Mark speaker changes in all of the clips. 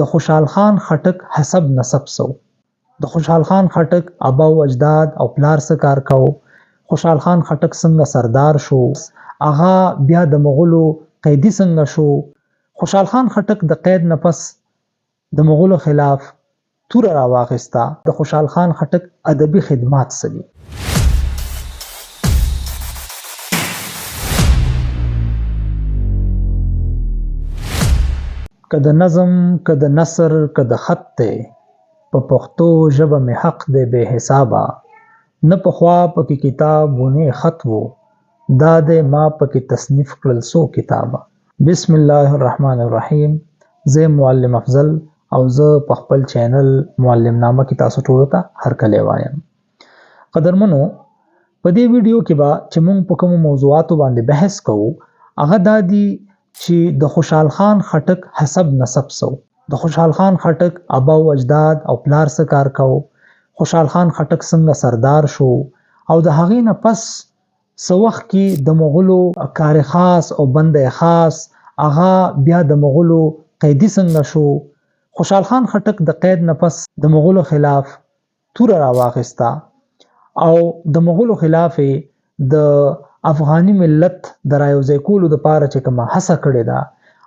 Speaker 1: د خوشحال خان خټک حسب نسب څه و؟ د خوشحال خان خټک ابا او اجداد او پلار څه کار کاوه؟ خوشحال خان خټک څنګه سردار شو؟ هغه بیا د مغولو قیدي څنګه شو؟ خوشحال خان خټک د قید نه پس د مغولو خلاف توره راواخیسته. د خوشحال خان خټک ادبي خدمات څه دي؟ که د نظم که د نثر که د خط دی په پښتو ژبه مې حق دی بې حسابه نه پخوا پکې کتاب و نۀ خط وو دا دی ما پکې تصنیف کړل څو کتابه. بسم الله الرحمن الرحیم زه یم معلم افضل او زه په خپل چینل معلم نامه کې تاسو ټولو ته هرکلی وایم. قدرمنو په دې ویډیو کې به چې موږ په کومو موضوعاتو باندې بحث کوو هغه دا دي چې د خوشحال خان خټک حسب نسب څه و، د خوشحال خان خټک ابا او اجداد او پلار څه کار کاوه، خوشحال خان خټک څنګه سردار شو او د هغې نه پس څه وخت کې د مغولو کار خاص او بنده خاص هغه بیا د مغولو قیدي څنګه شو، خوشحال خان خټک د قید نه پس د مغولو خلاف توره راواخیسته او د مغولو خلاف یې د افغاني ملت د رایوځای کولو لپاره چې کومه هڅه کړې ده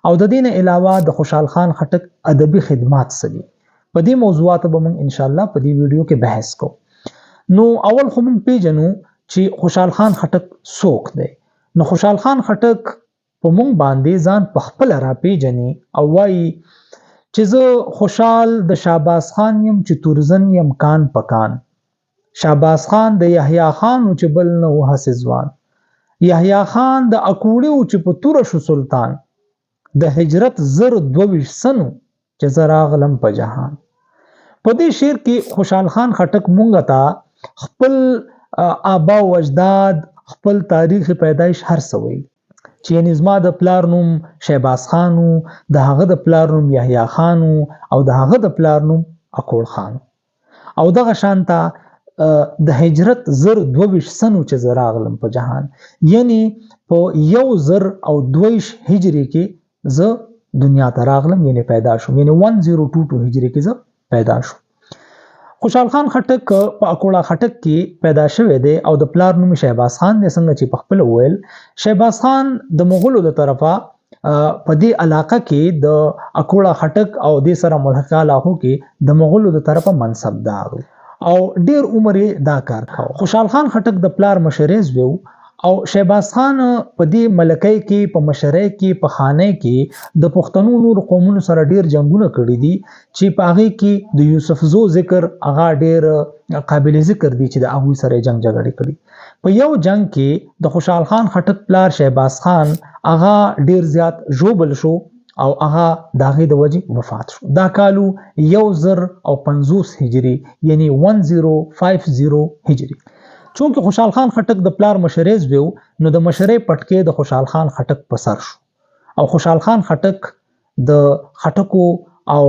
Speaker 1: او د دې نه علاوه د خوشحال خان خټک ادبي خدمات څه دي، په دې موضوعاتو به موږ ان شاء الله په دې ویډیو کې بحث کوو. نو اول خو موږ پیژنو چې خوشحال خان خټک څوک دی. نو خوشحال خان خټک په مونږ باندې ځان په خپله راپېژني او وايي چې زه خوشحال د شهباز خان یم چې تورزن یم کان په کان. شهباز خان د یحیی خان و چې بل نه و هسې ځوان. یحیی خان د اکوړي و چې په توره شو سلطان. د هجرت 1022 سن و چې زه راغلم په جهان. په دې شعر کې خوشحال خان خټک مونږ ته خپل آبا او اجداد، خپل تاریخ پیدایش هر څه ویلي چې یعنی زما د پلار نوم شهباز خان و، د هغه د پلار نوم یحیی خان و او د هغه د پلار نوم اکوړ خان و. او دغه شانته د هجرت 1022 سن چې زه راغلم په جهان، یعنی په 1022 هجری کې زه دنیا ته راغلم، یعنی پیدا شوم، یعنی 1022 هجری کې زه پیدا شوم. خوشحال خان خټک په اکوړه خټک کې پیدا شوی دی او د پلار نوم شهباز خان دی. څنګه چې په خپل ویل شهباز خان د مغولو د طرفه په دې علاقه کې د اکوړه خټک او دې سره ملحقه علاقو کې د مغولو د طرفه منصبدار او ډیر عمر یې دا کار کاوه. خوشحال خان خټک د پلار مشرې زوی او شهباز خان په دې ملکۍ کې په مشرۍ کې په خانۍ کې د پښتنو نور قومونو سره ډیر جنگونه کړي دي چې په هغې کې د یوسفزو ذکر هغه ډیر قابل ذکر دی چې د هغوی سره جنگ جګړې کړي. په یو جنگ کې د خوشحال خان خټک پلار شهباز خان هغه ډیر زیات ژوبل شو او هغه د هغې د وجې وفات شو. دا کالو 1050 هجري یعنی 1050 هجري. چونکه خوشحال خان خټک د پلار مشرې زوی و نو د مشرۍ پټکی د خوشحال خان خټک په سر شو او خوشحال خان خټک د خټکو او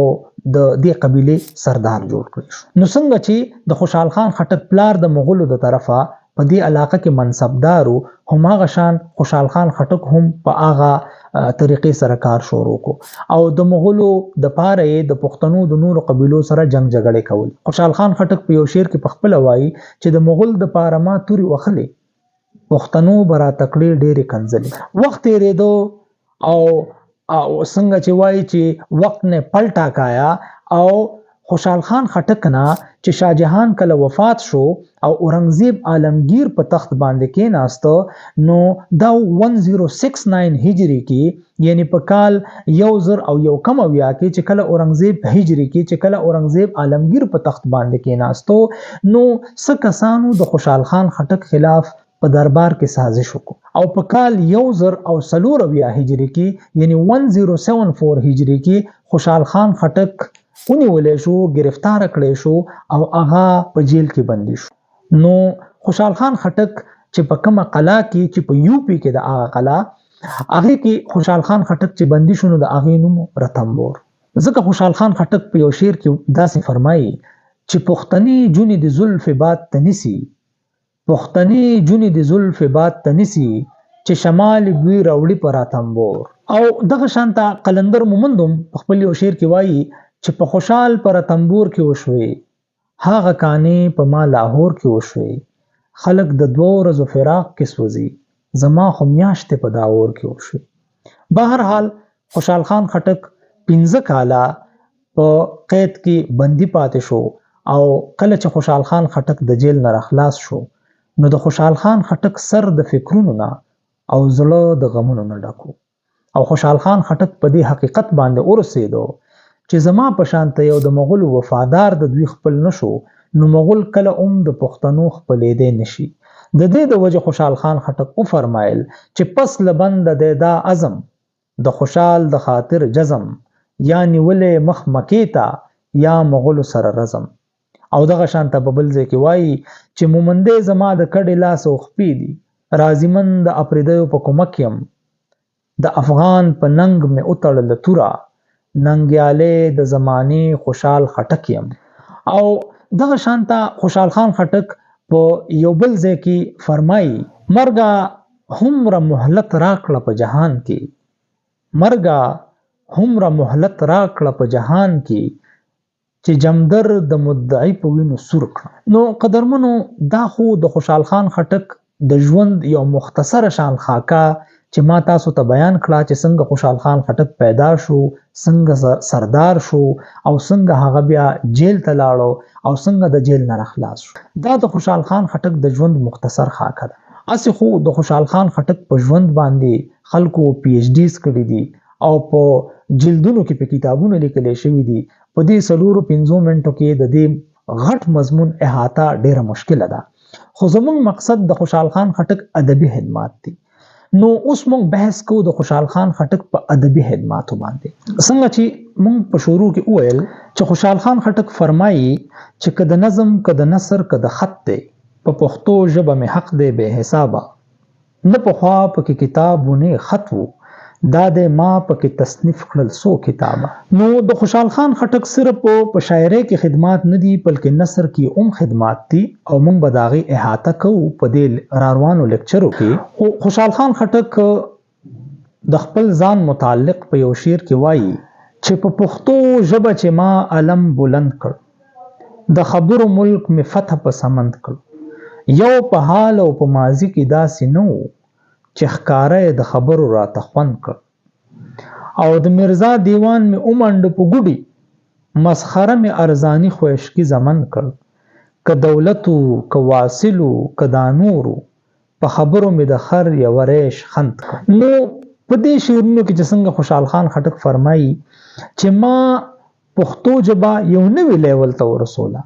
Speaker 1: د دې قبیلې سردار جوړ کړی شو. نو څنګه چې د خوشحال خان خټک پلار د مغولو د طرفه په دې علاقه کې منصبدار و، هماغه شان خوشحال خان خټک هم په هغه طریقې سره کار شروع کو او د مغولو د پاره یې د پښتنو د نورو قبیلو سره جنگ جګړې کول. خوشحال خان خټک په یو شعر کې په خپله وایي چې د مغول د پاره ما تورې وخلې، پښتنو به راته کړې ډېرې کنځلې. وخت تېرېدو او او څنګه چې وایي چې وخت نه پل ټاکایا او خوشحال خان خټک نه چې شاه جهان کله وفات شو او اورنګزیب عالمگیر په تخت باندې کېناسته نو دا 1069 هجری کې یعنی په کال 1071 کې چې کله اورنګزیب هجری کې چې کله اورنګزیب عالمگیر په تخت باندې کېناستو نو څه کسانو د خوشحال خان خټک خلاف په دربار کې سازش وکړو او په کال 1074 هجری کې یعنی 1074 هجری کې خوشحال خان خټک ونیول شو، گرفتار کړی شو او هغه په جیل کې بندي شو. نو خوشحال خان خټک چې په کومه قلا کې چې په یو پی کې د هغه قلا هغې کې خوشحال خان خټک چې بندي شو نو د هغې نوم رتمبور. ځکه خوشحال خان خټک په یو شعر کې داسې فرمایي چې پښتنې جونې د زلفې باد ته نیسي، پښتنې جونې د زلفې باد ته نیسي چې شمال بوی راوړي په راتمبور. او دغه شانته قلندر مومند هم په خپل یو شعر کې وایي چې په خوشحال په رتمبور کې وشوې، هغه کانې په ما لاهور کې وشوې، خلک د دوو ورځو فراق کې سوځي، زما خو میاشتې په دا اور کې وشوې. بهرحال خوشحال خان خټک 5 کاله په قید کې بندي پاتې شو او کله چې خوشحال خان خټک د جیل نه راخلاص شو نو د خوشحال خان خټک سر د فکرونو نه او زړه د غمونو نه ډک و. او خوشحال خان خټک په دې حقیقت باندې ورسېدو چې زما په شان ته یو د مغولو وفادار د دوی خپل نشو نو مغول کله هم د پښتنو خپلېدی نشي. د دې د وجې خوشحال خان خټک وفرمایل چې پس له بنده دی دا عزم د خوشحال د خاطر جزم، یا نیولی مخ مکې ته یا مغولو سره رزم. او دغه شان ته په بل ځای کې وایي چې مومندی زما د کډې لاس او خپې دي، راضیمن د اپریدیو په کمک یم، د افغان په ننګ مې وتړله توره، ننګیالی د زمانې خوشحال خټک یم. او دغه شان ته خوشحال خان خټک په یو بل ځای کې فرمایي، مرګه هومره مهلت راکړه په جهان کې، مرګه هومره مهلت راکړه په جهان کې چې جمدر د مدعي په وینو سور کړه. نو قدرمنو، دا خو د خوشحال خان خټک د ژوند یو مختصره شان خاکه چې ما تاسو ته بیان کړه چې څنګه خوشحال خان خټک پیدا شو، څنګه سردار شو او څنګه هغه بیا جیل ته لاړو او څنګه د جیل نه راخلاص شو. دا د خوشحال خان خټک د ژوند مختصر خاکه ده. هسې خو د خوشحال خان خټک په ژوند باندې خلکو پی ایچ ډیز کړي دي او په جلدونو کې په کتابونو لیکل شوي دي. په دې 4-5 منټو کې د دې غټ مضمون احاطه ډیره مشکله ده، خو زموږ مقصد د خوشحال خان خټک ادبي خدمات دي. نو اوس موږ بحث کوو د خوشحال خان خټک په ادبي خدماتو باندې. څنګه چې موږ په شروع کې وویل چې خوشحال خان خټک فرمایي چې که د نظم، که د نثر، که د خط دی، په پښتو ژبه مې حق دی بې حسابه، نه پخوا پکې کتاب و نه خط و، دا دی ما پکې تصنیف کړل څو کتابه. نو د خوشحال خان خټک صرف په شاعرۍ کې خدمات نه دي، بلکې نثر کې هم خدمات دي او موږ به د هغې احاطه کوو په دې راروانو لیکچرو کې. خو خوشحال خان خټک د خپل ځان متعلق په یو شعر کې وایي چې په پښتو ژبه چې ما علم بلند کړ، د خبرو ملک مې فتح په سمند کړ، یو په حال او په ماضي کې داسې نه و چې ښکاره یې د خبرو راته خوند کړ، او د میرزا دیوان مې ومنډه په ګوډي، مسخره مې ارزاني خویشکي زمن کړ، که دولت و که واصل و که دا نور و، په خبرو مې د خر یوه ریش خند کړ. نو په دې شعرونو کې چې څنګه خوشحال خان خټک فرمایي چې ما پښتو ژبه یو نوي لیول ته ورسوله،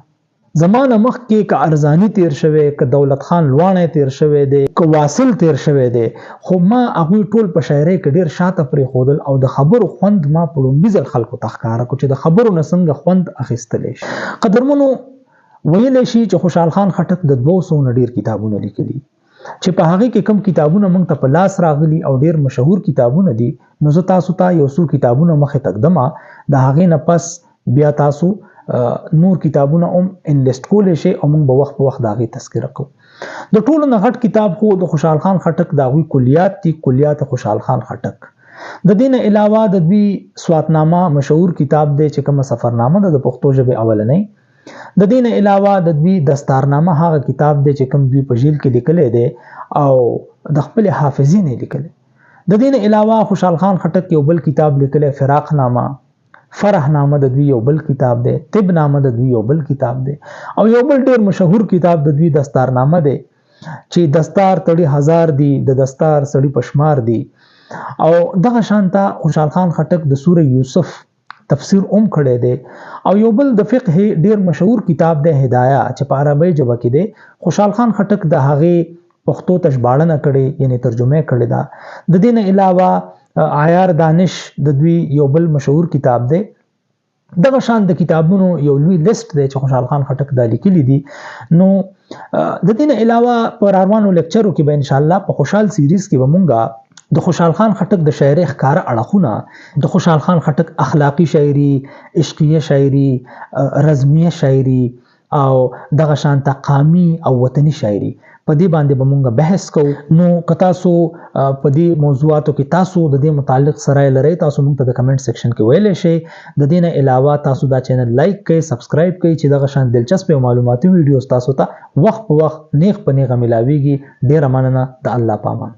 Speaker 1: زما نه مخکې که ارزاني تیر شوی، که دولت خان لواڼی تیر شوی دی، که واصل تیر شوی دی، خو ما هغوی ټول په شاعرۍ کې ډېر شاته پرېښودل او د خبرو خوند ما په لومړي ځل خلکو ته ښکاره کړو چې د خبرو نه څنګه خوند اخیستلی شي. قدرمنو، ویلی شي چې خوشحال خان خټک د 200 نه ډېر کتابونه لیکلي چې په هغې کې کوم کتابونه موږ ته په لاس راغلي او ډېر مشهور کتابونه دي. نو زه تاسو ته یو څو کتابونه مخې ته ږدم، د هغې نه پس بیا تاسو نور کتابونه هم انلیسټ کولی شئ او موږ به وخت په وخت د هغې تذکره کوو. د ټولو نه غټ کتاب خو د خوشحال خان خټک د هغوی کلیات دي، کلیات خوشحال خان خټک. د دې نه علاوه د دوی سواتنامه مشهور کتاب دی چې کومه سفرنامه ده د پښتو ژبې اولنۍ. د دې نه علاوه د دوی دستارنامه هغه کتاب دی چې کوم دوی په جیل کې لیکلی دی او د خپلې حافظې نه یې لیکلی. د دې نه علاوه خوشحال خان خټک یو بل کتاب لیکلی، فراق نامه، فرح نامه د دوی یو بل کتاب دی، طب نامه د دوی یو بل کتاب دی، او یو بل ډیر مشهور کتاب د دوی دستارنامه دی چې دستار تړي هزار دي، د دستار سړي په شمار دي. او دغه شان ته خوشحال خان خټک د سوره یوسف تفسیر هم کړی دی. او یو بل د فقه ډیر مشهور کتاب دی هدایه چې په عربۍ ژبه کې دی، خوشحال خان خټک د هغې پښتو ته ژباړنه کړې، یعنی ترجمه کړې ده. د دې نه علاوه عیار دانش د دوی یو بل مشهور کتاب دی. دغه شان د کتابونو یو لوی لیست دی چې خوشحال خان خټک دا لیکلي دي. نو د دې نه علاوه په راروانو لیکچرو کې به انشاءالله په خوشحال سیریز کې به مونږه د خوشحال خان خټک د شاعرۍ ښکاره اړخونه، د خوشحال خان خټک اخلاقي شاعري، عشقیه شاعري، رزمیه شاعري او دغه شانته قامي او وطني شاعري، په دې باندې به مونږ بحث کوو. نو که تاسو په دې موضوعاتو کې تاسو د دې متعلق څه رایه لرئ، تاسو مونږ ته د کمنټ سیکشن کې ویلی شئ. د دې نه علاوه تاسو دا چینل لایک کړئ، سبسکرایب کړئ چې دغه شان دلچسپ او معلوماتي ویډیوز تاسو ته وخت په وخت نیغ په نیغه ملاویږي. ډیره مننه، د الله په امان.